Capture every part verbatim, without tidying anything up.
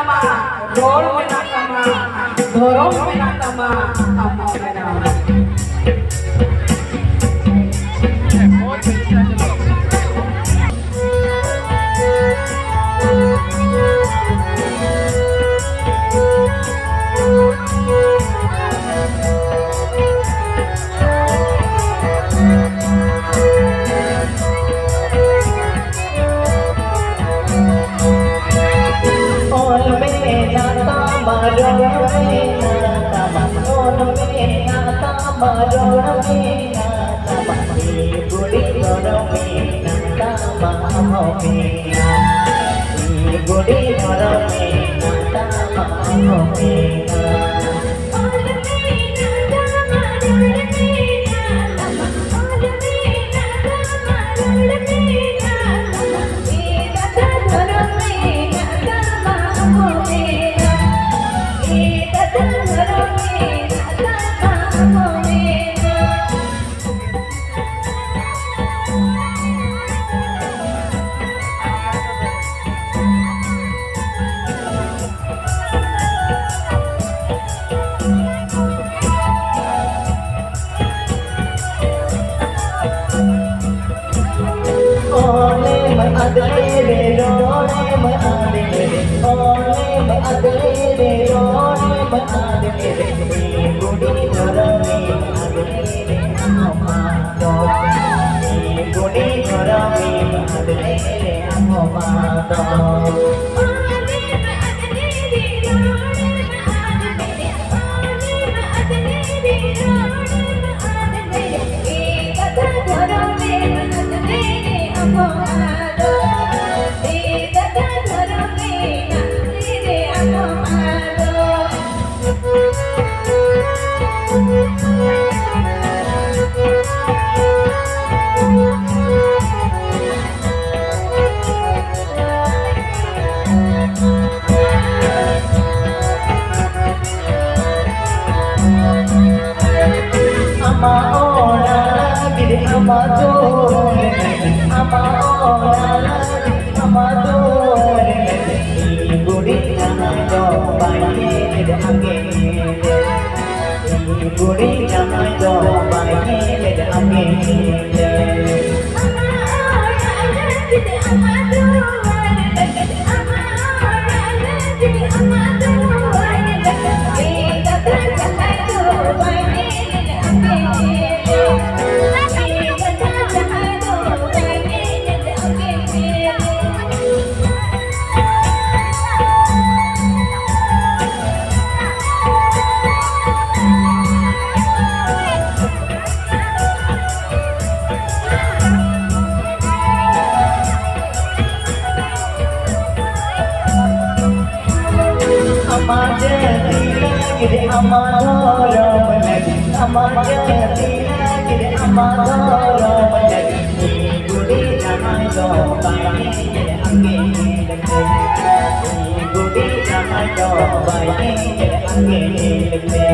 ᱨᱚᱲ ᱢᱮᱱᱟᱜ ᱛᱟᱢᱟ, ᱫᱷᱚᱨᱚᱢ ᱢᱮᱱᱟᱜ ᱛᱟᱢᱟ, ᱟᱢ ᱦᱚᱸ ᱢᱮᱱᱟᱢ᱾ ᱚᱞ ᱢᱮᱱᱟᱜ ᱛᱟᱢᱟ, ᱨᱚᱲ ᱢᱮᱱᱟᱜ ᱛᱟᱢᱟ, ᱚᱞ ᱢᱮᱱᱟᱜ ᱛᱟᱢᱟ, ᱨᱚᱲ ᱢᱮᱱᱟᱜ ᱛᱟᱢᱟ, ᱮ ᱵᱩᱰᱷᱤ ᱫᱷᱚᱨᱚᱢ ᱢᱮᱱᱟᱜ ᱛᱟᱢᱟ, ᱟᱢ ᱦᱚᱸ ᱢᱮᱱᱟᱢ, ᱮ ᱵᱩᱰᱷᱤ ᱫᱷᱚᱨᱚᱢ ᱢᱮᱱᱟᱜ ᱛᱟᱢᱟ, ᱟᱢ ᱦᱚᱸ ᱢᱮᱱᱟᱢ᱾ ᱚᱞᱮᱢ ᱟᱫ ᱞᱮᱨᱮ, ᱨᱚᱲᱮᱢ ᱟᱫ ᱞᱮᱨᱮ, ᱚᱞᱮᱢ ᱟᱫ ᱞᱮᱨᱮ, ᱨᱚᱲᱮᱢ ᱟᱫ ᱞᱮᱨᱮ, ᱮ ᱵᱩᱰᱷᱤ ᱫᱷᱚᱨᱚᱢᱮᱢ ᱟᱫ ᱞᱮᱨᱮ ᱟᱢ ᱦᱚᱸ ᱟᱫᱚ, ᱮ ᱵᱩᱰᱷᱤ ᱫᱷᱚᱨᱚᱢᱮᱢ ᱟᱫ ᱞᱮᱨᱮ ᱟᱢ ᱦᱚᱸ ᱟᱫᱚ᱾ ᱟᱢᱟᱜ ᱡᱟᱹᱛᱤ ᱞᱟᱹᱜᱤᱫ, ᱟᱢᱟᱜ ᱫᱷᱚᱨᱚᱢ ᱞᱟᱹᱜᱤᱫ, ᱟᱢᱟᱜ ᱡᱟᱹᱛᱤ ᱞᱟᱹᱜᱤᱫ, ᱟᱢᱟᱜ ᱫᱷᱚᱨᱚᱢ ᱞᱟᱹᱜᱤᱫ, ᱤᱧ ᱵᱩᱰᱤ ᱡᱟᱶᱟᱭ ᱫᱚ ᱵᱟᱭ ᱧᱮᱞ ᱟᱸᱜᱮ ᱧᱮᱞ ᱛᱮ᱾ ᱤᱧ ᱵᱩᱰᱤ ᱡᱟᱶᱟᱭ ᱫᱚ ᱵᱟᱭ ᱧᱮᱞ ᱟᱸᱜᱮ ᱧᱮᱞ ᱛᱮ᱾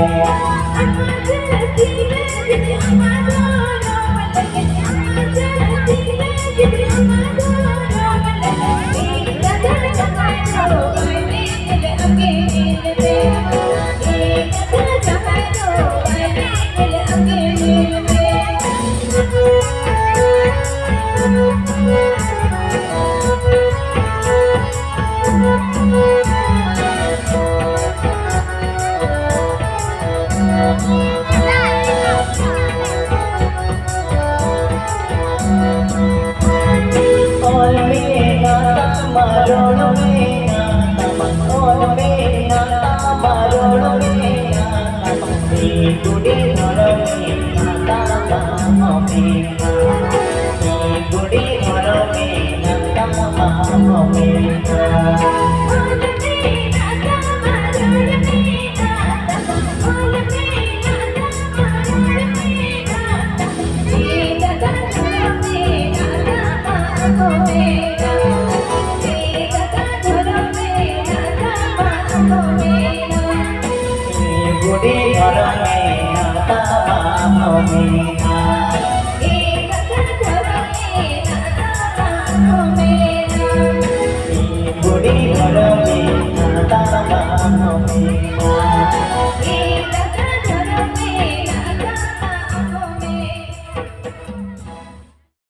ᱚᱞ ᱢᱮᱱᱟᱜ ᱛᱟᱢᱟ, ᱨᱚᱲ ᱢᱮᱱᱟᱜ ᱛᱟᱢᱟ, ᱚᱞ ᱢᱮᱱᱟᱜ ᱛᱟᱢᱟ, ᱨᱚᱲ ᱢᱮᱱᱟᱜ ᱛᱟᱢᱟ, ᱤᱧ ᱵᱩᱰᱤ ᱫᱷᱚᱨᱚᱢ ᱢᱮᱱᱟᱜ ᱛᱟᱢᱟ, ᱚᱞ ᱢᱮᱱᱟᱜ ᱛᱟᱢᱟ, ᱤᱧ ᱵᱩᱰᱤ ᱫᱷᱚᱨᱚᱢ ᱢᱮᱱᱟᱜ ᱛᱟᱢᱟ, ᱚᱞ ᱢᱮᱱᱟᱜ ᱛᱟᱢᱟ᱾ ᱵᱩᱰᱤ ᱫᱷᱚᱨᱚᱢ ᱢᱮᱱᱟᱜ ᱛᱟᱢᱟ, ᱢᱮᱱᱟᱜ᱾ ᱵᱩᱰᱤ ᱫᱷᱚᱨᱚᱢ ᱢᱮᱱᱟᱜ ᱛᱟᱢᱟ, ᱢᱮᱱᱟᱜ᱾